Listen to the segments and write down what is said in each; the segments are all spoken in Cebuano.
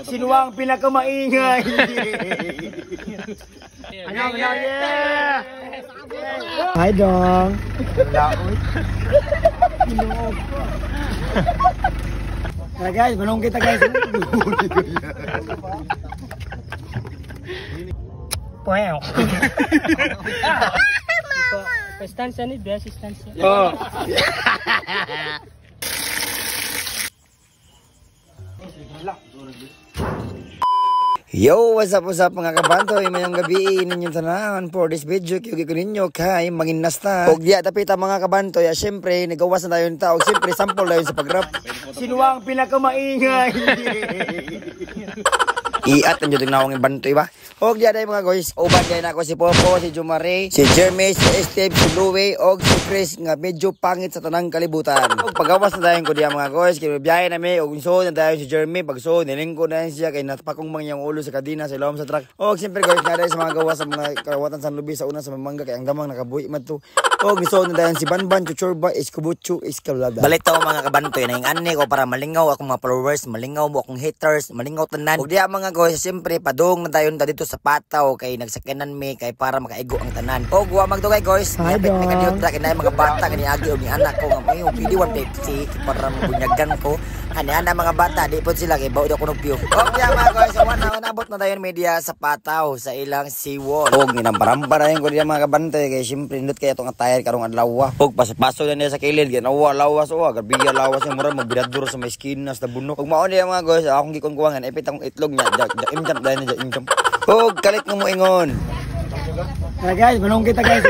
Sino ang pinakamaingay? Ano, ano, yeah! Hi, Dong. Laot. Tara guys, manong kita guys. Wow. Pastansya ni Bea, sistansya. Oh. Yo, what's up mga kabantoy? Mayong gabi ninyong tanahan for this video. Kiyugi ko ninyo kay manginasta. Og diya tapita mga kabantoy, siyempre nagawas na tayo ng tao. Siyempre sample tayo sa pag-rap. Sino ang pinakamaingay? Iat ang jud nawong bantoy ba? Og diya day mga guys, uban day nako si Popo, si Jumare, si Jeremy, si Steve, si Louie, og si Chris nga medyo pangit sa tanang kalibutan. Og pagawas na dayon ko diya mga guys, kay biyahe na mi og so na dayon si Jeremy, pagso nilingko na siya kay natapakong mang iyang ulo sa kadena sa ilawom sa truck. Og siyempre guys, nga day sa mga gawas sa mga kawatan sa lubi sa una sa Mamanga kay ang damang nakabuhi man to. Og niso na dayon si Banban, Chuchurba, Escobucho, Escalada. Balitaw mga kabantoy, na yung ko para malingaw akong mga followers, malingaw mo akong haters, malingaw tanan. Og diya mga guys, siyempre padung na dayon ta dito sa Pataw kay nagsakyanan mi kay para makaigo ang tanan. Og wa magdugay guys, Hi, niyapit mi Dong. kadiyot ra kay mga bata kani agi og ni anak ko nga may PD 150 para mabunyagan ko. Ani ana mga bata di pod sila kay bawo daw kunog piyo. Og diya mga guys, wa na nabot na dayon media sa Pataw sa ilang seawall. Og ginamparampa na yun ko diya mga kabantay kay siyempre nindot kay atong attire karong adlaw. Og paso-paso na niya sa kilid ginawa lawas o grabe lawas yung mura magbirador sa may skin sa bunok. Og mao niya mga guys, akong gikon kuwangan ipit akong itlog niya ja, ja, imjump dahil niya imjump. Og kalit nga mo ingon. Tara guys, manong kita guys.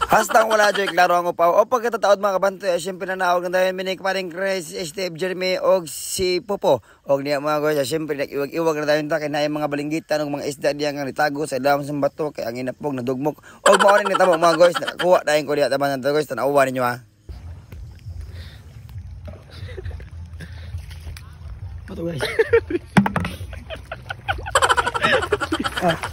Hastang wala joy klaro ang upaw. O pagkatataod mga kabantay, siyempre nanawag na tayo minik paring Chris, Steve, Jeremy og si Popo. Og niya mga guys, siyempre nag-iwag-iwag na tayo ta kay naay mga balinggitan og mga isda diya nga nitago sa ilawom sa bato kay ang inapog nadugmok. Og mao rin nitabo mga guys, nakakuha dayon ko diya taban guys, tan-awa ninyo ha. Pato guys.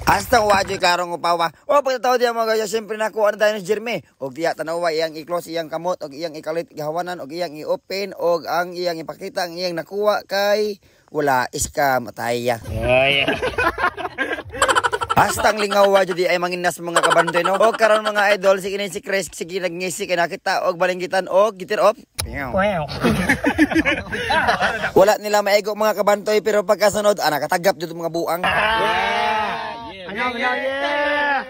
Hasta wa joy klarong upawa. O pagkatao diya mga guys, siyempre nakuha na tayo ni Jeremy. Og diya tanawa iyang i-close iyang kamot og iyang ikalit gihawanan og iyang i-open og ang iyang ipakita ang iyang nakuha kay wala iska mataya. Hastang lingaw wa jud ay manginas mga kabantoy no. Og karon mga idol sige ni si Chris sige nagngisi kay nakita og balinggitan og gitir op. Wow. Wala nila maigo mga kabantoy pero pagkasunod nakatagap jud mga buang. Ano, ano, yeah!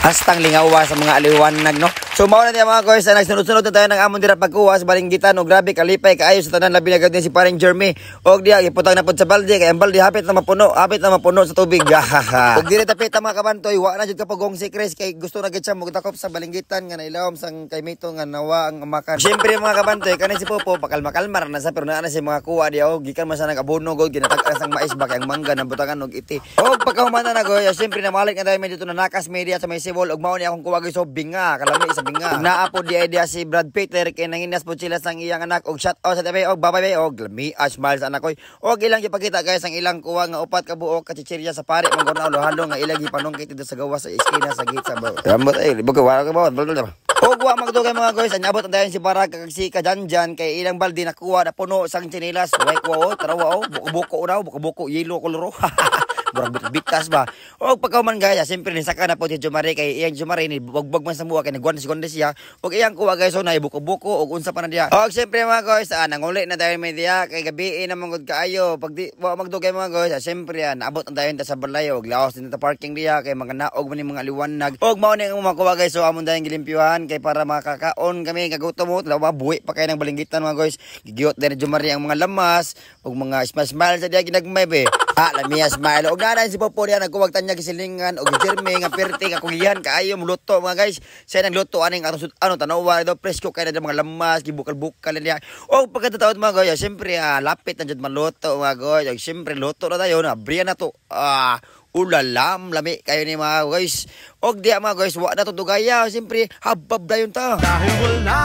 Hastang lingawa sa mga aliwanag no. So mao na diya mga guys, nagsunod-sunod na tayo ng amon dira pagkuha sa balinggitan og grabe kalipay kaayo sa tanan labi na gud si paring Jeremy. Og diya giputang na pud sa balde kay ang balde hapit na mapuno sa tubig. Gahaha. Og diri tapit ang mga kabantoy, wa na jud kapugong si Chris kay gusto na gid siya mogdakop sa balinggitan nga nailawom sang kay Mito nga nawa ang amakan. Siyempre mga kabantoy, kani si Popo pakalma-kalma ra na sa pero naa na si mga kuha diya og gikan man sa nag-abono god ginatag-an sang mais ba kay ang mangga nabutangan og iti. Og pagkahuman na goy, siyempre namalik na tayo dito na nakas media sa may seawall og mao ni akong kuha guys so binga kalami sa binga. Ug naa po di idea si Brad Peter kay nanginas po sila sang iyang anak og shout out sa tabi og babay bay og lami smile sa anak koy. Og ilang gipakita guys ang ilang kuha nga upat ka buok ka chichirya sa pare man gud halo nga ilang gipanungkit dito sa gawas sa eskina sa gate sa baw. Ambot ay libog wala ka ba. Og wa magdugay mga guys, anyabot ang dayon si Barak kag si Kajanjan kay ilang balde nakuha na puno sang tsinelas. Way kuha o, tarawa o, buko-buko raw, buko-buko yellow kolor. Murag bitas ba. Og pagkahuman guys, siyempre nisaka na po si Jumare kay iyang Jumare ni bugbog man sa muha kay nagwandes-gwandes siya. Og iyang kuha guys, so na buko-buko og unsa pa na diya. Og siyempre mga guys, nanguli na dayon may diya kay gabi na man gud kaayo. Pag di wa magdugay mga guys, siyempre naabot na dayon ta sa balay og laos din ta parking diya kay mga naog man ni mga liwanag. Og mao ni ang mga kuha guys, so amon dayon gilimpyuhan kay para makakaon kami kagutom mo, lawa buhi pa kay ng balinggitan mga guys. Gigiyot din ni Jumare ang mga lamas og mga smile sa diya ginagmay be. Lamia smile. Og nana si Popo diya nagkuwag tanya gisilingan og Jeremy nga perti nga kugihan kaayo muluto mga guys. Siya nagluto aning atong ano tanawa do presko kay na mga lamas gibukal-bukal niya. Og pagkatataod mga guys, siyempre lapit na jud maluto mga guys. Og siyempre luto na tayo na abrihan na to. Ulalam lami kayo ni mga guys. Og diya mga guys, wa na to dugaya, siyempre habab dayon ta. Dahil wala